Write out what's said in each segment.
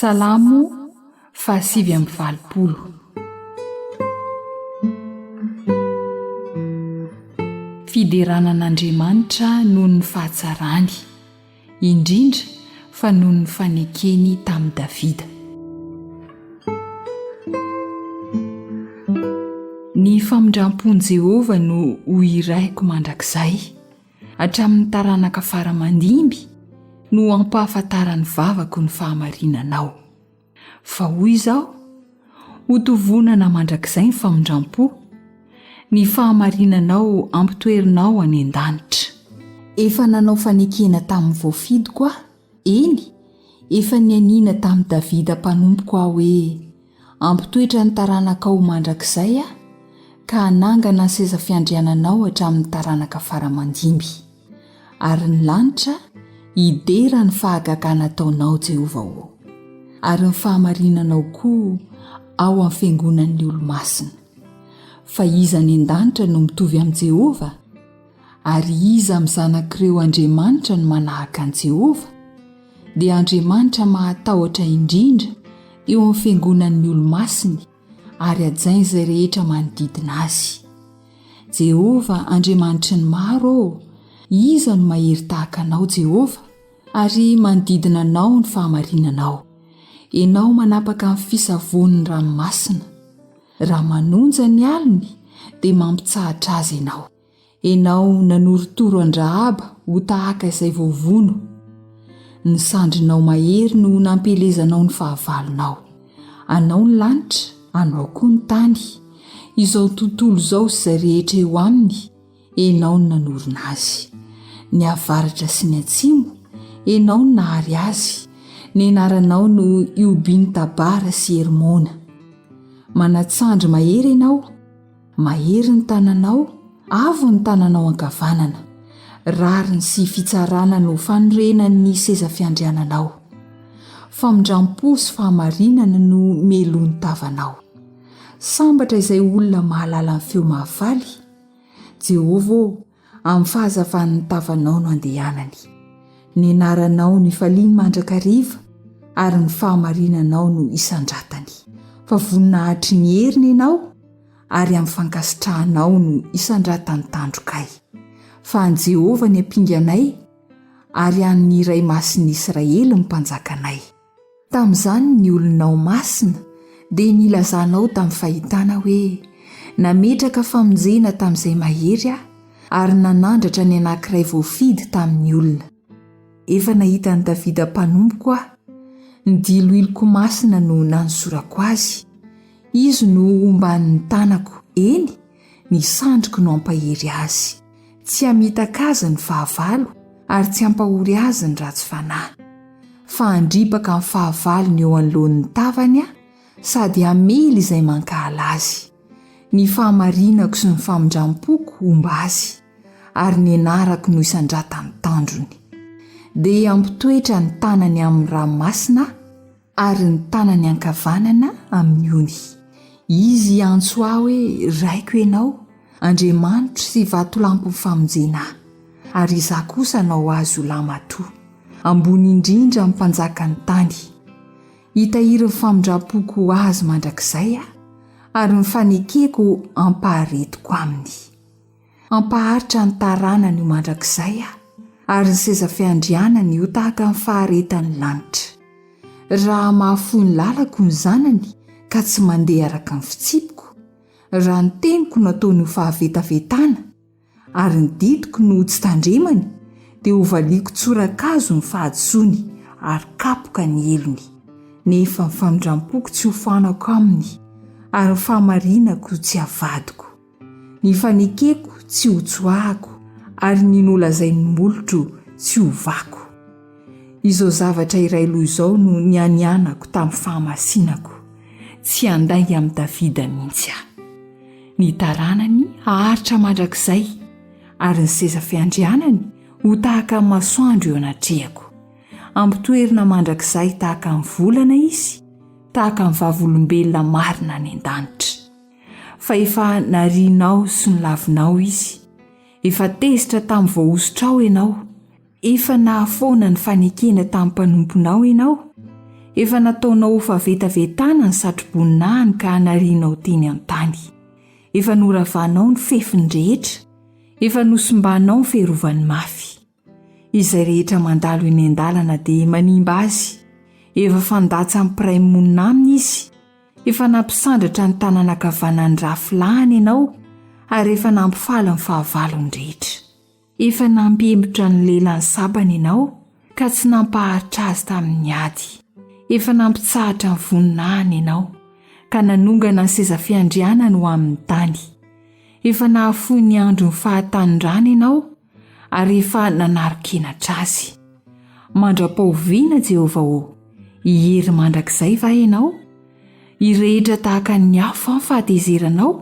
Salamo fahasivy amby valopolo. Fiderana an'Andriamanitra noho ny fahatsarany, indrindra fa noho ny fanekeny tamin'i Davida. Ny famindram-pon'i Jehovah no ho hiraiko mandrakizay. Hatramin'ny taranaka fara aman-dimby no hampahafantaran'ny vavako ny fahamarinanao. Fa hoy izaho, Hotovonana mandrakizay ny famindram-po, ny fahamarinanao ampitoerinao any an-danitra. Efa nanao fanekena tamin'ny voafidiko aho, eny, efa nianiana tamin'i Davida mpanompoko aho hoe, Hampitoetra ny taranakao ho mandrakizay Aho, ka hanangana ny seza fiandriananao hatramin'ny taranaka fara aman-dimby. Ary ny lanitra hidera ny fahagagana ataonao, Jehovah ô, ary ny fahamarinanao koa ao amin'ny fiangonan'ny olo-masina. Fa iza any an-danitra no mitovy amin'i Jehovah? Ary iza amin'ny zanak'ireo andriamanitra no manahaka an'i Jehovah? Dia Andriamanitra mahatahotra indrindra eo amin'ny fiangonan'ny olo-masiny ary hajain'izay rehetra manodidina azy. Jehovah, Andriamanitry ny maro ô, iza no mahery tahaka anao, Jehovah? Ary manodidina anao ny fahamarinanao. Ianao manapaka ny fisavoan'ny ranomasina. Raha manonja ny alony, dia mampitsahatra azy ianao. Ianao nanorotoro an-dRahaba ho tahaka izay voavono. Ny sandrinao mahery no nampielezanao ny fahavalonao. Anao ny lanitra, anao koa ny tany. Izao tontolo izao sy izay rehetra eo aminy, Ianao no nanorina azy. Ny avaratra sy ny atsimo, Ianao no nahary azy. Ny anaranao no ihobian'i Tabara sy Hermona. Manan-tsandry mahery Ianao. Mahery ny tananao, avo ny tananao ankavanana. Rariny sy fitsarana no fanorenan'ny seza fiandriananao. Famindram-po sy fahamarinana no melohin'ny tavanao. Sambatra izay olona mahalala ny feo mahafaly. Jehovah ô, amin'ny fahazavan'ny tavanao no andehanany. Ny anaranao no ifaliany mandrakariva, ary ny fahamarinanao no isandratany. Fa voninahitry ny heriny ianao, ary amin'ny fankasitrahanao no isandratan'ny tandrokay. Fa an'i Jehovah ny ampinganay, ary an'ny Iray Masin'ny Israely ny mpanjakanay. Tamin'izany ny olonao masina dia nilazanao tamin'ny fahitana hoe, Nametraka famonjena tamin'izay mahery aho, ary nanandratra ny anankiray voafidy tamin'ny olona. Efa nahita an'i Davida mpanompoko aho, ny diloiloko masina no nanosorako azy. Izy no homban'ny tanako, eny, ny sandriko no hampahery azy. Tsy hamitaka azy ny fahavalo, ary tsy hampahory azy ny ratsy fanahy. Fa handripaka ny fahavalony eo anoloan'ny tavany aho, sady hamely izay mankahala azy. Ny fahamarinako sy ny famindram-poko homba azy, ary ny anarako no hisandratan'ny tandrony. Dia hampitoetra ny tanany amin'ny ranomasina aho, ary ny tanany ankavanana amin'ny ony. Izy hiantso ahy hoe, Raiko ianao, Andriamanitro sy vatolampin'ny famonjena ahy. Ary izaho kosa hanao azy ho lahimatoa, ambony indrindra amin'ny mpanjakan'ny tany. Hitahiry ny famindram-poko ho azy mandrakizay aho, ary ny fanekeko hampaharetiko aminy. Hampaharitra ny taranany ho mandrakizay aho, ary ny seza fiandrianany ho tahaka ny faharetan'ny lanitra. Raha mahafoy ny lalako ny zanany ka tsy mandeha araka ny fitsipiko, raha ny teniko no ataony ho fahavetavetana, ary ny didiko no tsy tandremany, dia hovaliako tsorakazo ny fahadisoany ary kapoka ny helony. Nefa ny famindram-poko tsy hofoanako aminy, ary ny fahamarinako tsy havadiko. Ny fanekeko tsy hotsoahako ary ny nolazain'ny molotro tsy hovako. Izao zavatra iray loha izao no nianianako tamin'ny fahamasinako, tsy handainga amin'i Davida mihitsy aho. Ny taranany haharitra mandrakizay, ary ny seza fiandrianany ho tahaka ny masoandro eo anatrehako. Hampitoerina mandrakizay tahaka ny volana izy, tahaka ny vavolombelona marina any an-danitra. Fa efa narianao sy nolavinao izy, efa tezitra tamin'ny voahosotrao ianao, efa nahafoana ny fanekena tamin'ny mpanomponao ianao, Efa nataonao ho fahavetavetana ny satroboninahiny ka narianao teny an-tany. Efa noravanao ny fefiny rehetra, efa nosimbanao ny fiarovany mafy. Izay rehetra mandalo eny an-dalana dia manimba azy, efa fandatsan'ny mpiray monina aminy izy, efa nampisandratra ny tanana ankavanan'ny rafilahiny ianao ary efa nampifaly ny fahavalony rehetra. Efa nampihemotra ny lelan'ny sabany ianao ka tsy nampaharitra azy tamin'ny ady. Efa nampitsahatra ny voninahiny ianao ka nanongana ny seza fiandrianany ho amin'ny tany. Efa nahafoy ny andron'ny fahatanorany ianao ary efa nanaron-kenatra azy. Mandra-pahoviana, Jehovah ô? Hiery mandrakizay va ianao? Hirehitra tahaka ny afo va ny fahatezeranao?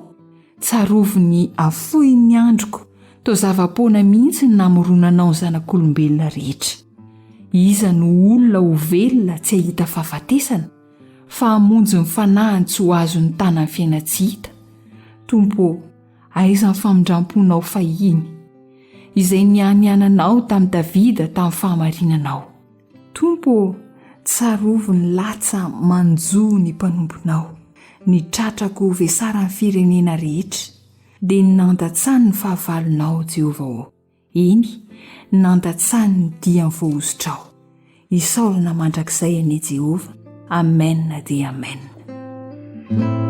Tsarovy ny hafohin'ny androko, toa zava-poana mihitsy ny namoronanao ny zanak'olombelona rehetra. Iza no olona ho velona tsy hahita fahafatesana, fa hamonjy ny fanahiny tsy ho azon'ny tanan'ny fiainan-tsy hita? Tompo ô, aiza ny famindram-ponao fahiny, izay nianiananao tamin'i Davida tamin'ny fahamarinanao? Tompo ô, tsarovy ny latsa manjo ny mpanomponao, ny tratrako vesaran'ny firenena rehetra, dia ny nandatsany ny fahavalonao, Jehovah ô, eny, nandatsany ny dian'ny voahosotrao. Isaorana mandrakizay anie Jehovah. Amen dia Amen.